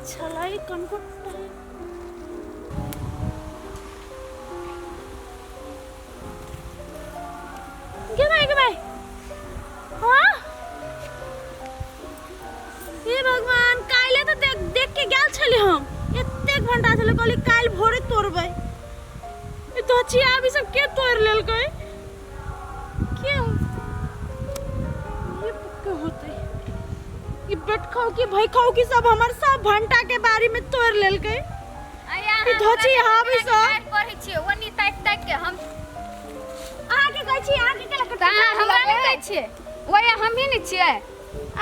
छलै कनको टाइम गे भाई, गे भाई, हाँ, हे भगवान, काल्हि तऽ देख देख के गेल छली हम, एतेक भंटा छलै, कहली काल्हि भोरे तोड़बै। ई तो छिया अभी सब के तोड़ लेलकै? के ये पक्का होतै? ई बेट खाओ कि भाई खाओ कि सब हमर सब भंटा के बारी में तोड़ लेलकै। ई धोची हावी सब पढ़ै छियै ओनी ताकि ताकि के हम। अहाँके कहै छी, अहाँके केला तऽ अहाँ हमरा नहि कहै छियै? ओहे हमही ने छियै।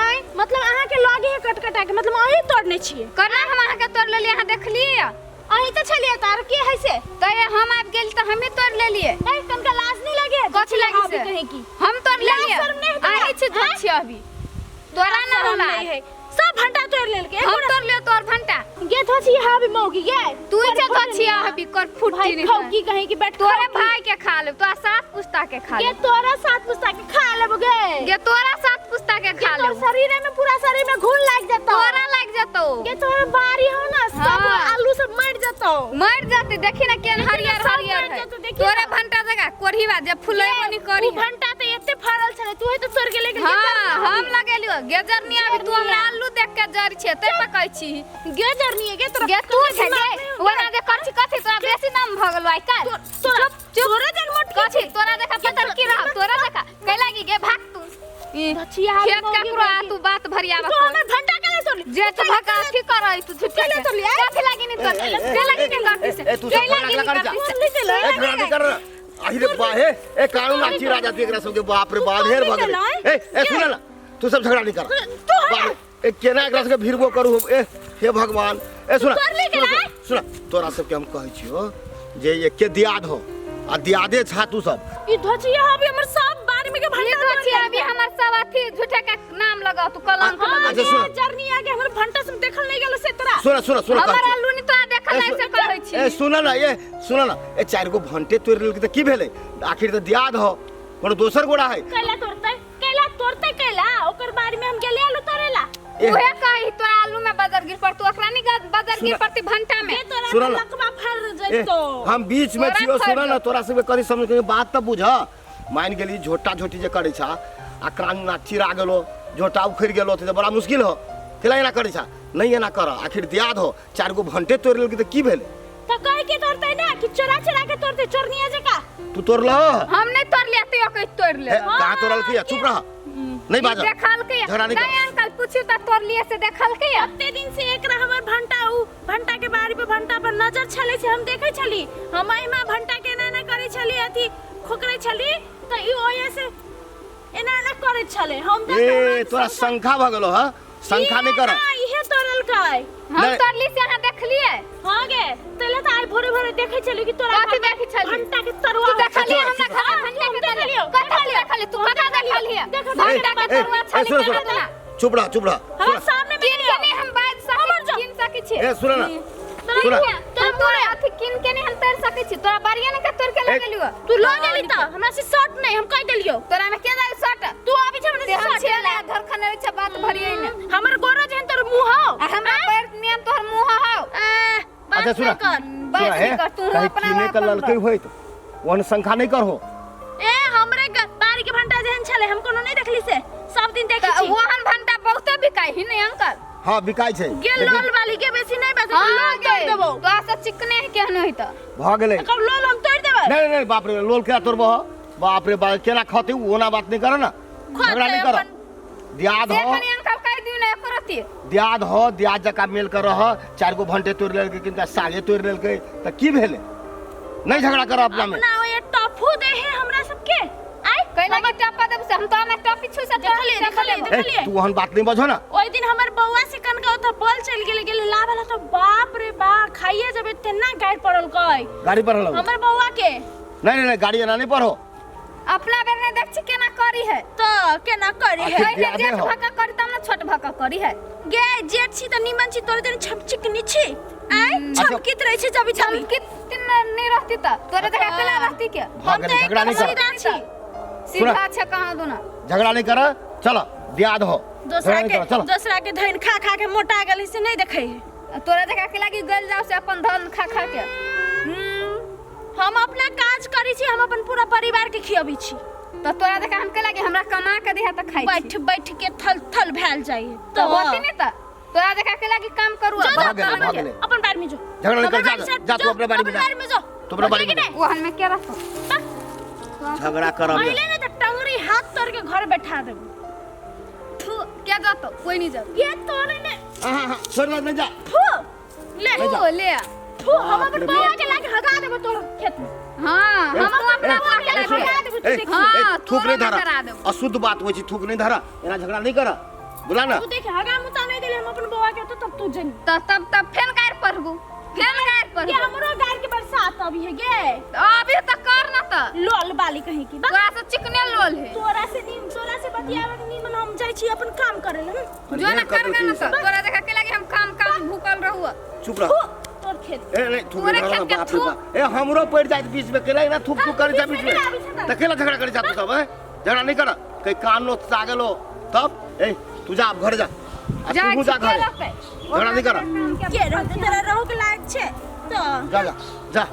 आँय, मतलब अहाँके लगे है कटकटा के, मतलब अहीं तोड़ने छियै? केना हम अहाँके तोड़ लेलियै? अहाँ देखलियै? अहीं तऽ छलियै तऽ आर के है से? तऽ ये हम आबि गेली तऽ हमे तोड़ लेलियै। ए, कनका लाज नहीं लगे? कथी लागी से? कहे की हम तोड़ लाज लेलियै। शर्म नहीं हेतै? अहीं छी झूठ छियै अभी तोरा ना शर्म हमरा नहीं है, सब भंटा तोड़ लेलकै। हम तोड़ लियो तोर भंटा? गे थोची हावी मौगी गे। तू पर जे फुट थोची नहीं। हावी कर फुटी भाई नहीं खाओ की कहीं की बैठ तोरे भाई के खा लेब, तोरा सात पुस्ता के खा गे लेब। तोरा सात पुस्ता के खा लेब गे। गे तोरा सात पुस्ता के खा तोर लेब। शरीर में, पूरा शरीर में घुन लाग जतो। तोरा लाग जतो। गे तोरा बारी हो ना सब। हाँ। आलू सब मर जतो। मर जाते, देखी ना केहन देखी ना, हरियर सब हरियर मर है। जेतौ, देखी तोरे ना। भंटा जगह कोढ़ीवा जे फुलेबो नहीं करी। उ भंटा त एते फड़ल छले, तू तो तोड़ के लेके। हाँ, हम लगेलियो गेजर नहीं आबी। तू हमरा आलू देख के जर छे तै पर कहै छी। गेजर नहीं गे तोरा। गे तू छे दिमाग गे नहीं हो ओना जे करছি कथी? तोरा बेसी नाम भ गेलो आइ काल्हि। तोरा चुप। तोरा जन मोट कथी तोरा देखा पतर की रह तोरा देखा कै लागी गे? भाग तू ई धचिया खेत मौगी ककरो आ मौगी। तू बात भरियाबा। तू हमर भंटा के ले तोड़ जे तू भका अथी करई तू झूठे केले तोड़ली, आय? कथी लागी नहीं तोड़ के लागी नहीं करती से? ए, तू सब के लागी झगड़ा नहीं कर जा। करती से? ए, झगड़ा नहीं कर। आहि रे बा, हे ए, कानून नाची राजा देख रहा सबके, बाप रे बाप, ढेर भऽ गेलै। ए ए, सुन ना, तू सब झगड़ा नहीं कर। तू हट। बाप रे, ए केना एकरा सबके भिड़बो करू हम? ए हे भगवान, ए सुन। तोड़ ले सुन, गेलै? सुन, तोरा सबके हम कहै छियो जे एके दियाद हो आ दियादे छा तू सब। ई धोचिया अभी हमर सब बारी में के ई भंटा तो तोड़ छी अभी हमर सब अथी झूठे के नाम लगाओ तू कलंक हाँ, लगाओ। अच्छा, सुन। जरनी आगे हमर भंटा सब देखल नहीं गेल से तोरा। सुन सुन सुन, हमर कहै छियो। आलू नहीं तोरा देखल ए, नहीं से कहै छी। ए सुन ना, ए सुन ना, ए चारि गो भंटे तोड़ि लेलकै तऽ की भेलै? आखिर तऽ दियाद हो, कोनो दोसर गोड़ा है? कैला तोड़तै, कैला तोड़तै, कैला ओकर बारी में हम गेले आलू तोड़ेला? ए उहे कही तोरा आलू में बजर गिर पड़तू, ओकरा नहीं बजर गिर पड़ती भंटा में। गे तोरा सुन तो ना। लकवा फर ए, जइतो। हम बीच में तोरा छियो। फर सुन ना, तोरा सबके कथी समझ के बात तऽ बुझ। मान गेली झोटा झोटी जे करै छा आ क्रान ना चिरा गेलो, झोटा उखड़ि गेलो तऽ बड़ा मुश्किल हो। केला एना करै छा? नहीं एना कर, आखिर दियाद हो। चारि गो भंटे तोड़ि लेलकै तऽ की भेलै? त कह के तोड़तै ना कि चोरा चोरा के तोड़तै चोरनिया जका? तू तोड़लह? हम नहीं तोड़ लिया तो कही तोड़ ले। हे, कहाँ तोड़लकै? चुप रह, नहीं बाजल। देखल के झगड़ा नहीं कर। नहीं अंकल, पूछी त तोड़ लिए से देखल के। कते दिन से एकरा हमर भंटा उ भंटा के बारी पे भंटा पर नजर छलै से हम देखै छली। हम एहिमा भंटा के एना एना करै छली, अथी खोकरै छली त ई ओहे से एना एना करै छलै। हम देख ए, तोरा शंखा भऽ गेलो ह? शंखा नहीं कर। इहे तोड़लकै। हम नहीं। तोड़ली से अहाँ देखलिए? हाँ गे, तैले त आइ भोरे भोरे देखै छली कि तोरा कथी देखै छली? भंटा के तरुआ। तू देखलिए अच्छा, हमरा अच्छा। घर भंटा के तरुआ? देखलियो। कथी देखलिए तू? कथा देखलिए? देखो, भंटा के ए, तरुआ ए, छली सुन, केना सुन। देना? चुप रह, चुप रह। हमरा सामने में किन के नहीं हम बाज सकै किन सकै छी। ए सुन ना, सुन। तोरा तोरा अथी किन के नहीं हम तर सकै छी, तोरा बारिया ने के तोड़ के ए, लगेलियो। तू ल गेली त हमरा से शर्ट नहीं, हम कह देलियो। तोरा में के जाय शर्ट? तू अभी छै हमरा ते से हम शर्ट। छेला धरखन रे छै बात भरिए ने। हमर गोरो जेहन तोर मुंह हो। आ हमरा पैर नियम तोहर मुंह हो। आ, बात अच्छा, सुन। नहीं कर। बात सुन, हे, नहीं कर तू कहीं अपना किने के अपन ललकै होइत ओहन शंखा नहीं करहो। ए, हमरे बारी के भंटा जेहन छले, हम कोनो नहीं देखली से सब दिन देखै तऽ छी। ओहन भंटा बहुते बिकाइ ही नहीं अंकल। हाँ, बिकाइ छै। गे लेकिन लोल वाली के बेसी नहीं बस हाँ लोल गे, तोड़ देबो। तोरा से चिकने है केहन होई तऽ। भऽ गेलै। कब लोल हम तोड़ देबै। नहीं नहीं, बाप रे, लोल केना तोड़बो? बाप रे बाप, केना खते? ओना बात नहीं कर ना, झगड़ा नहीं कर। अपन। दियाद से हो। कनी अंकल कहि दियौ ने एको रत्ती। दियाद हो, दियाद जकाँ मेल कर रह। चारि गो भंटे तोड़ि लेलकै, किनका सागे तोड़ि लेलकै तऽ की भेलै? नहीं झगड़ा कर अपना में। अपना ओए टफू दे है हमरा सबके आइ। कै लागी टप्पा देब से? हम तो हमरा टप्पी छु से देखलिए, देखलिए, ए, देखलिए। तू ओहन बात नहीं बजो ना। ओहि दिन हमर बौआ से कनका ओतऽ बल चलि गेलै, गेलै लावला तऽ बाप रे बा, खाइए जेबै तेना गाड़ि पड़लकै। गाड़ी पर हलो? हमर बौआ के। नहीं नहीं नहीं, गाड़ी एना नहीं पढ़ो। अपना बेर नहीं देख छी केना करी है। तऽ केना करी है? आखिर पहिले दियादे जेठ हो। भका करी तब ने छोट भका करी है। गे जेठ छी तऽ निमन छी, तोरे जन छमचिकनी छी आइ छमकित रहै छै जब जब। चमकित नहीं रहती त तोरे देखा केना रहती के? भऽ हम गेलै, तऽ झगड़ा एकदम नहीं कर। सीधा छी। सीधा छै कहाँ दुना। झगड़ा नहीं कर, चलो दियाद हो। दोसरा झगड़ा नहीं के कर, चलो। दोसरा के धनि खा खा के मोटा गेलै से नहीं देखै है। तोरा जका के लागी गल जाओ से अपन धन खा खा के। हम अपना काज करै छी, हम अपन पूरा परिवार के खियबै छी। तो तोरा जका हम के लागी हमरा कमा के दिहा त खाइ छी। बैठ बैठ के थल थल भेल जाइ है। तो होती नहीं त तोरा जका के लागी काम करू। जो भाग गेलै, भाग गेलै। अपन बाड़ी में जो। झगड़ा नहीं कर, अपन जा, बाड़ी से- जा, तू जो, अपने बाड़ी में अपन जा। बाड़ी में जो। तू अपने बाड़ी में बुझली कि जा। ओहन में के रहतो? झगड़ा करब। पहिले ने त टंगरी हाथ तोड़ के घर बैठा देबो। थू के जतो? कोई नहीं जतो। ये तोड़े ने। हाँ हाँ, छोड़ दे, नहीं जा। फू ले। नहीं जा। थू ले। फू, हम अपन बाप रे बौआ के लाके हगा देबो तोर खेत में। हाँ, ए, हम अपना ए, बौआ के ए, लाके सुन, हगा देबो, तू ए, देखी। हाँ, ए, थूक नहीं तोरो धरा। ना करा देबो। अशुद्ध बात होइ छै, थूक नहीं धरा, एना झगड़ा नहीं कर, बोला ना। तू देख, हगा मुता नहीं देले हम अपन बौआ के तो तब तू जन। त तब तब फेन गार पढ़बू, फेन गार ये पढ़बू। हमरो गार के बरसात अभी है गे। अभी त कर न त। लोल बाली कहीं की बा। तोरा से चिकने लोल है। तोरा से नीम, तोरा से बतियावे के नीमन, हम जाइ छी अपन काम करे ले। जो ना कर कर देलकै न त तोरा देखा के लागी हम काम काम भूखल रहू। चुप रह। फू तोर खेत। ए नहीं, थूक तोरे नहीं धरा खेत के बाप रे थूक। बाप। ए हमरो पड़ जाइत बीच में, केला एना थूक थूक करे जा बीच में। बीच में आबै छै। त केला झगड़ा करे जा तू सब? हैं, झगड़ा नहीं कर, कहीं कान नो सागलो तब। ए तू जा, अब घर जा आ। जा। तू जा के घर। रहतै? झगड़ा नहीं कर। के रहते? तोरा रहू के लायक छै तो। जा जा जा।